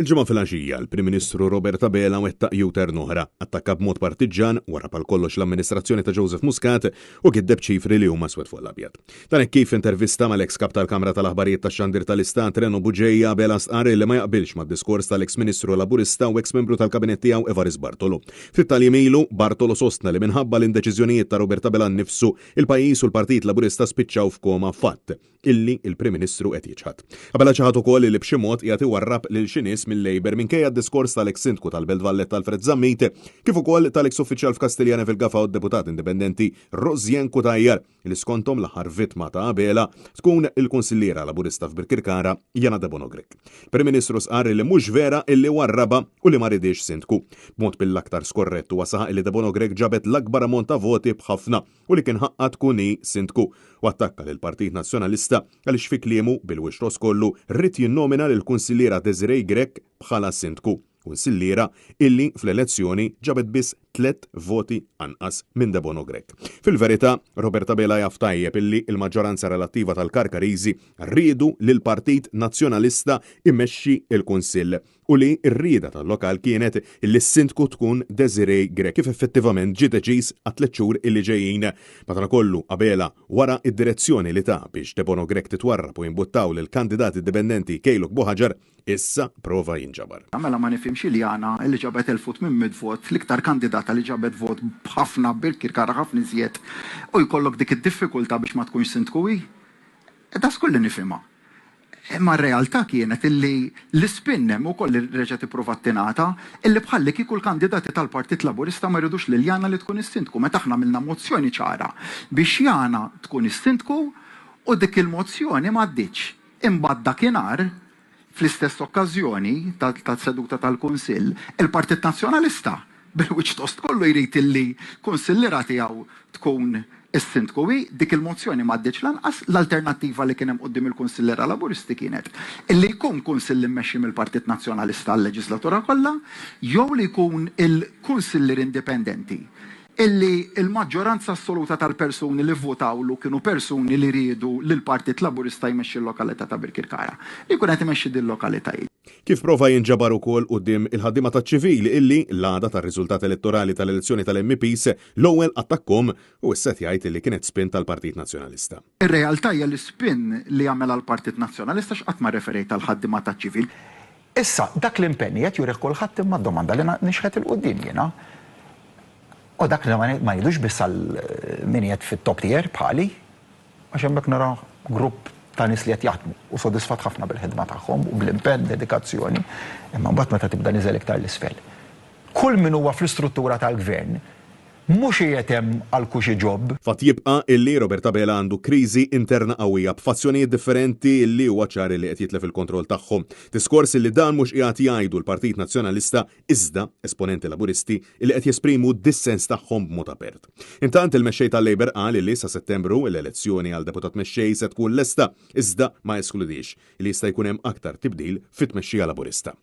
Il-Ġimgħa filgħaxija, l-Prim Ministru Robert Abela wettaq U-turn oħra, attakka b'mod partiġġan, warrab għal kollox l-amministrazzjoni ta' Joseph Muscat u giddeb ċifri li huma swed fuq l-abjad. Dan hekk kif f'intervista mal-eks Kap tal-Kamra tal-Aħbarijiet tax-Xandir tal-Istat Reno Bugeja, Abela stqarr li ma jaqbilx mad-diskors tal-eks Ministru Laburista u eks membru tal-Kabinett tiegħu Evarist Bartolo. Ftit tal-jiem ilu, Bartolo sostna li minħabba l-indeċiżjonijiet ta' Robert Abela nnifsu, il-pajjiż u l-Partit Laburista spiċċaw f'koma fatt. illi l-Prim Ministru qed jiċħad. Abela ċaħad ukoll illi b'xi mod qiegħed iwarrab lil xi nies mil-Labour minkejja d-diskors tal-eks Sindku tal-Belt Valletta Alfred Zammit kif ukoll tal-eks uffiċjal f'Kastilja Neville Gafa u d-Deputat Indipendenti Rosianne Cutajar li skonthom l-aħħar vittma ta' Abela tkun il-Kunsilliera Laburista f'Birkirkara Jana Debono Grech. Prim Ministru stqarr illi mhux vera illi warrabha u li ma ridhiex Sindku. B'mod mill-aktar skorrett huwa saħaq illi Debono Grech ġabet l-akbar ammont ta' voti b'ħafna u li kien ħaqqha tkun hi Sindku u attakka lill-Partit Nazzjonalista għaliex fi kliemu, bil-wiċċ ross kollu, ried jinnomina lill-Kunsilliera Desiree Grech bħala Sindku, kunsilliera illi fl-elezzjoni ġabet biss tlett voti anqas minn Debono Grech. Fil-verità, Robert Abela jaf tajjeb illi l-maġġoranza relattiva tal-Karkariżi riedu lill-Partit Nazzjonalista imexxi l-Kunsill u li r-rieda tal-lokal kienet illi s-Sindku tkun Desiree Grech kif effettivament ġie deċiż għat-tlett xhur illi ġejjin. Madankollu, Abela, wara d-direzzjoni li ta biex Debono Grech titwarrab u jimbuttaw lill-kandidat indipendenti Keyluk Buhaġar, issa prova jinġabar. Mela ma nifhimx Iliana li ġabet 1800 vot, l-iktar kandidata li ġabet vot b'ħafna b'Birkirkara ħafna iżjed u jkollok dik id-diffikultà biex ma tkunx Sindku hi? Da żgur li nifhimha. Imma r-realtà kienet illi l-ispin hemm ukoll li reġgħet ippruvat tingħata, illi bħallikieku l-kandidati tal-Partit Laburista ma jridux lil Jana li tkun is-Sindku meta aħna għamilna mozzjoni ċara biex Jana tkun is-Sindku u dik il-mozzjoni m'għaddietx. Imbagħad dakinhar, fl-istess okkażjoni tas-seduta tal-Kunsill, il-Partit Nazzjonalista Bil-wiċċ tost kollu jrid illi kunsilliera tiegħu tkun is-Sindku hi. Dik il-mozzjoni m'għaddietx lanqas. L-alternattiva li kien hemm quddiem il-kunsilliera Laburisti kienet illi jkun kunsill immexxi mill-Partit Nazzjonalista għal-leġislatura kollha jew li jkun il-kunsillier indipendenti illi l-maġġoranza assoluta tal-persuni li vvotawlu kienu persuni li riedu lill-Partit Laburista jmexxi l-lokalità ta' Birkirkara. Li jkun qed imexxi din l-lokalità hi. Kif prova jinġabar ukoll quddiem il-ħaddiema taċ-ċivil illi, l-għada tar-riżultat elettorali tal-elezzjoni tal-MEPs, l-ewwel attakkhom u issa qed jgħid illi kienet spin tal-Partit Nazzjonalista. Ir-realtà hija li spin li għamel għall-Partit Nazzjonalista x'qatt ma rreferejt għall-ħaddiema taċ-ċivil. Issa, dak l-impenn qiegħed jurih kulħadd imma d-domanda li nixħet 'il quddiem jiena, u dak li ma ngħidux biss għal min qiegħed fit-top tier bħali, Għax hemmhekk nara grupp ta' nies li qed jaħdmu u sodisfatt ħafna bil-ħidma tagħhom u bl-impenn, dedikazzjoni, imma mbagħad meta tibda niżel iktar 'l isfel. Kull min huwa fl-istruttura tal-Gvern mhux qiegħed hemm għal cushy job. Fatt jibqa' illi Robert Abela għandu kriżi interna qawwija b'fazzjonijiet differenti illi huwa ċar illi qed jitlef il-kontroll tagħhom. Diskors illi dan mhux qiegħed jgħidu l-Partit Nazzjonalista iżda esponenti Laburisti li qed jesprimu d-dissens tagħhom b'mod apert. Intant, il-Mexxej tal-Labour qal li sa Settembru l-elezzjoni għal Deputat Mexxej se tkun lesta, iżda ma eskludiex li jista' jkun hemm aktar tibdil fit-tmexxija Laburista.